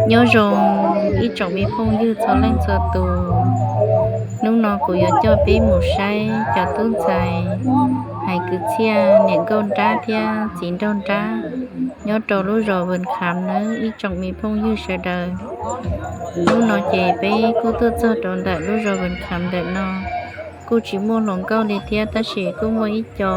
Nyob zoo ib tsoom me phooj ywg txhua leej txhua tus, hnub no kuv yuav coj peb mus saib cov tub ntxhais hais kwv txhiaj niam nkauj nrab thiab txiv nraug nrab nyob rau lub zos Vaj Kham nawb ib tsoom me phooj ywg sawv daws. Hnub no ces peb kuj tuaj txog rau ntawm lub zos Vaj Kham ntawm no, kuj tsis muaj hluas nkauj li thiab tab sis kuj muaj ib co.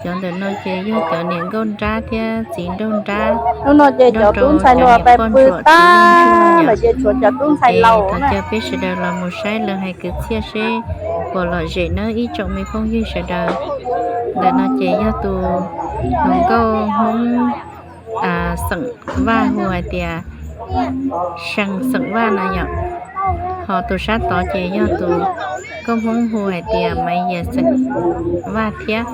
Cov ntawm no ces yog cov niam nkauj nrab thiab txiv nraug nrab. Hnub no ces cov tub ntxhais no pais pw tag lawm ces tshuav cov tub ntxhais laus na. Coj peb sawv daws los mus saib lawv hais kwv txhiaj seb puas lom zem nawb ib tsoom me phooj ywg sawv daws. Ntawm no ces yog tus hluas nkauj Hmoob xeem Vaj hu hais tias Seej xeem Vaj no yom. Ho tus sab tod ces yog tus nkauj Hmoob hu hais tias Maiv Yias xeem Vaj thiab.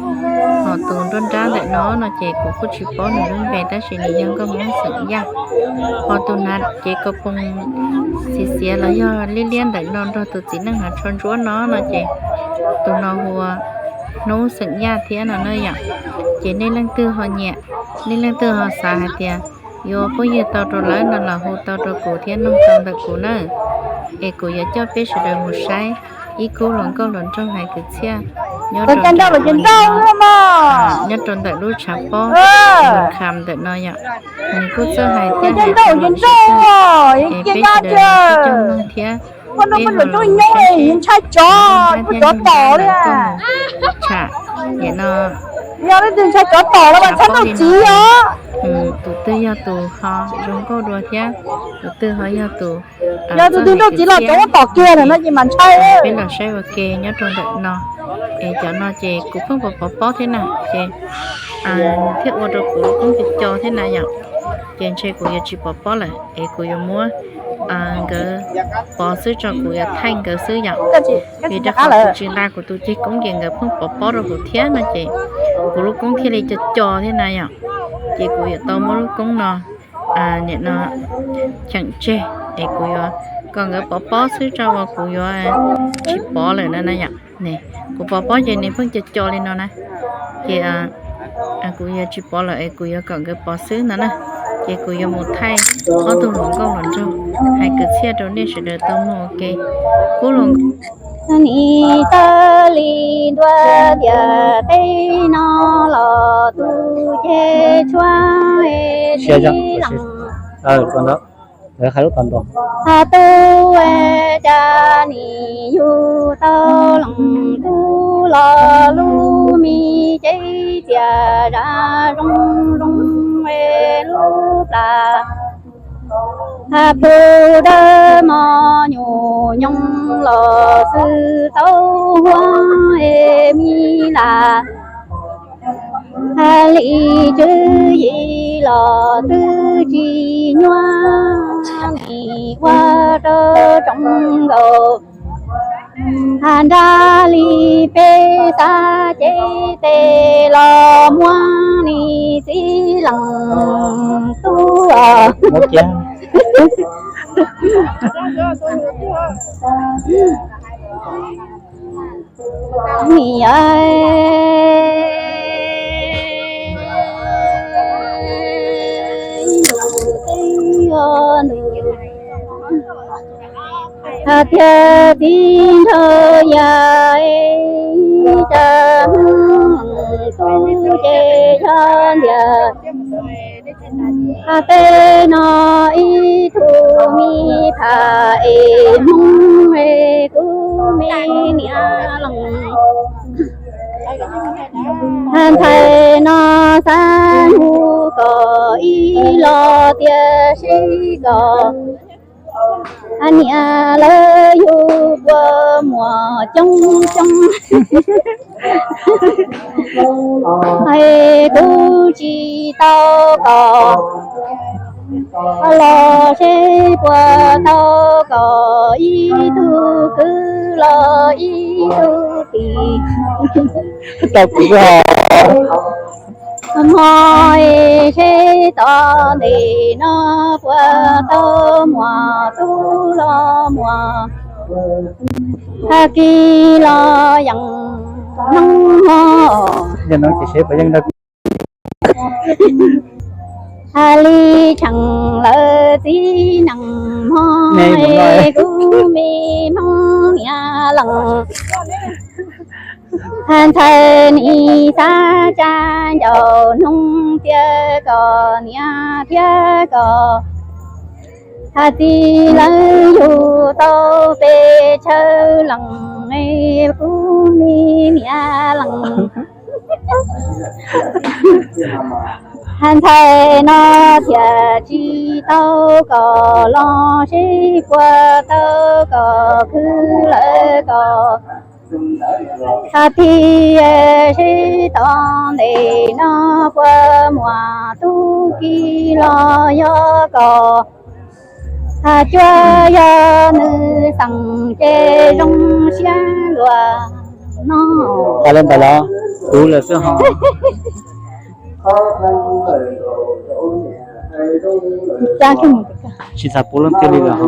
Ho tus nruab nrab ntawm no no ces kuv kuj tsis paub nws lub npe tab sis nws yog nkauj Hmoob xeem Yaj. Ho tus hnav cev ko poog xiv xiav los yog liab liab ntawm no nrog tus txiv neej hnav tsho ntsuab no no ces tus no hu ua Hnub xeem Yaj thiab no na yom. Ces nej leej twg ho nyiam, nej leej twg ho xav hais tias yuav phooj ywg tau rau lawv no los hu tau rau kuv thiab noog tau ntawm kuv na. Es kuv yuav coj peb sawv daws mus saib ib khub hluas nkauj hluas nraug hais kwv txhiaj nyob rau ntawm lub tshav pob Vaj Kham ntawm no yom. Nws kuj txawj hais thiab hais es peb sawv daws coj mloog thiab peb ho los mus saib seb ntshai cov tom li tsham nim no. Yog leej twg ntshai cov tom los mas txhob nrauj txiv os. Tus twg yog tus ho zoo nkauj dua thiab tus twg ho yog tus, yog tus twg nrauj txiv los cov tom kiag lawm no ces mas ntshai. Peb los saib ua ke nyob rau ntawm no. Es cov no ces kuv pheej pov pov pob thiab na ces thiaj ua rau kuv lub koob co co thiab na yom. Ces ntshe kuv yuav tsis pov pob lawm es kuv yuav muab nkawd pov xwb tso, kuv yuav thaij nkawd xwb yom. Vim rau qhov kuv tsis nqa kuv tus ceg koob ces nkawd pheej pov pob rau kuv thiab no ces kuv lub koob thiaj li co co thiab na yom. Ces kuv yuav tau muab lub koob no nim no cheem tseg es kuv yuav kom nkawd pov pob xwb tso uas kuv yuav tsis pov lawm na na yom. Kuv pov pob ces nws pheej co co li no na. Ces kuv yuav tsis pov lawm es kuv yuav kom nkawd pov xwb no na. Ces kuv yuav mus thaij ob tug hluas nkauj hluas nraug hais kwv txhiaj rau nej sawv daws tau mloog ua ke. Kub hluas nkauj nim tawv li ntua tias peb no los tus ceg tshuab tib lees. Tub cas nim yug tau lees tub los lub me cev txias zam zoo zoo lub plas. Pw dawb mos nyuam nyoos los xwb tau huab es mi las. Li tswv yim los twb tsis nyuaj, nim ua rau tsoom nkaus. Nrag li peb xav cev tes los muab li txiv lees tub. Niam, hais tias txiv nraug yam es cas tub ces yog ntiag. Tej no ib tug me pham es Hmoob es kuv me niam lees. Ntxhais no xav hu kom ib los tias seb kom niam lawv yug puas muaj coob coob. Es kuv tsis tau kom los seb puas tau kom ib tug kwv los ib tug tij. Hmo es seb tom ntej no puas tau muaj tub los muaj tag kis los yeej noob hmo. Li tshee lawv txiv neej hmo, kuv me hmoob niam leej. Ntxhais nis xav tsa ncauj noog tias kom niam thiab kom txiv lawv yug tau pes tsawg leej, kuv me niam leej. Ntxhais no thiaj tsis tau kom los seb puas tau kom khwv lawv kom txhob pib seb tom ntej no puas muaj tub ki los yog kom cuab yog nws xeem ces zoo siab luaj no. Tag li ntawd los kuv lawm xwb ho. Tsis xav pub leej twg li lawm ho.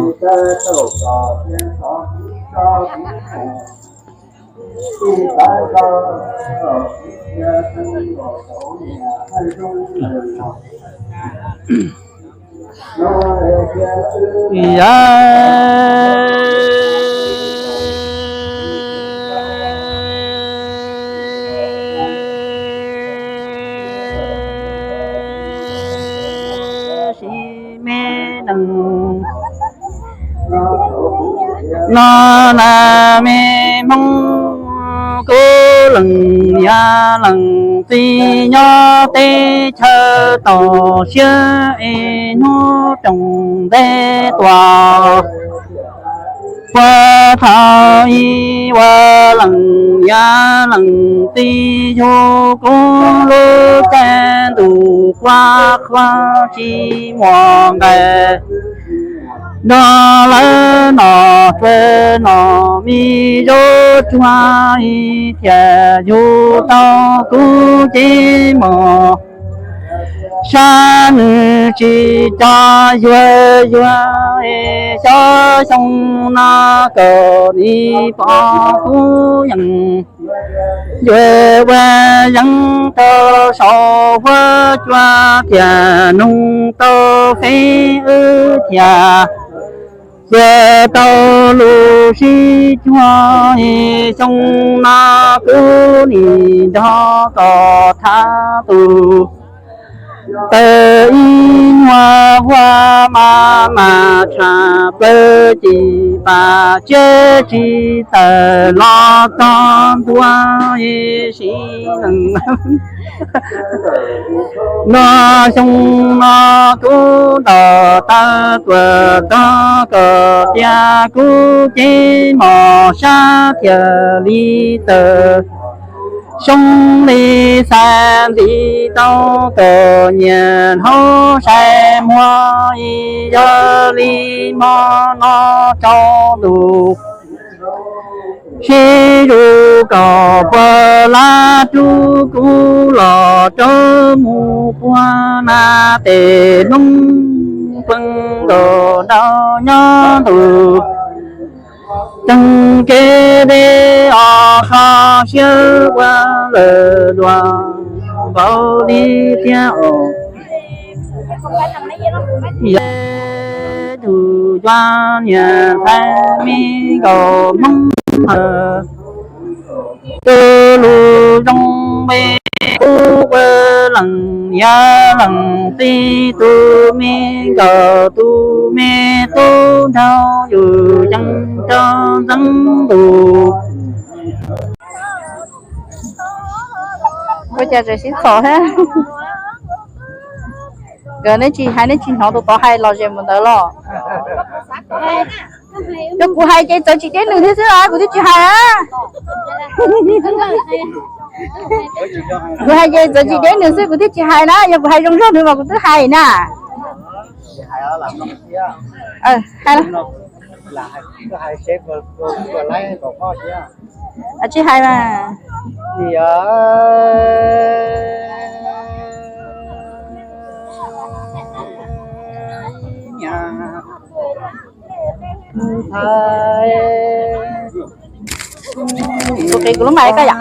Sim me neej no na, me hmoob kuv leej niam leej txiv nyob teb chaws toj siab es hnub rooj ntej tuaj. Puag thaum ub ua leej niam leej txiv yug kuv lub caij ntuj quaj qhuav tsis muaj nqaij, nrog lawv noj tsuag noj mis zaub tsuag thiaj yug tau kuv cev mos. Sab nws tsis coj yuag yuag, xyov xyoo no kom nws pom kuv yeej yuav ua yeeb rau saum huab cua thiaj noog tau feeb wb thiaj yuav tau lus sib cuag. Xyoo no kuv nim nrog koj tham tus tawm ib nyuag vuag mas mas tshaj plaws ces pam tsiab tsis tawm los txog ntua sim neej. No xyoo no kuv ntaus taw tuaj txog koj tias kuv cev mos sab thiaj li tawm. Xyoo li xav ntxiv tau koj nyiam hauv saib muag, yog li hmo no tsaus ntuj sib zog koj puas lav rub kuv los rau mus puag na, tej hnub poob nkaus nraum nyob ntuj. Teem kev deb os, kho siab ua lawm luag npaum li thiab os. Yog tus cov niam ntxhais me nkauj hmoob hawm, tus lus zoo npe kuv ua leej niam leej txiv, tus me nkauj tus me tub nraug yus yeej rau ntxeev ntuj. Ua cas tseem sib txhom thiab? Nkawd neb tsis hais, neb tsis hnov tus tod hais los zem mus ntawd los? Yog kuv hais ces txawv tsis deb nws thiab xwb los kuv twb tsis hais na. Kuv hais ces txawv tsis deb nws xwb kuv twb tsis hais na, yog kuv hais zoo zog nws mas kuv twb hais na. Hais, tsis hais mas. Tus qis kuv lub mas koj yom.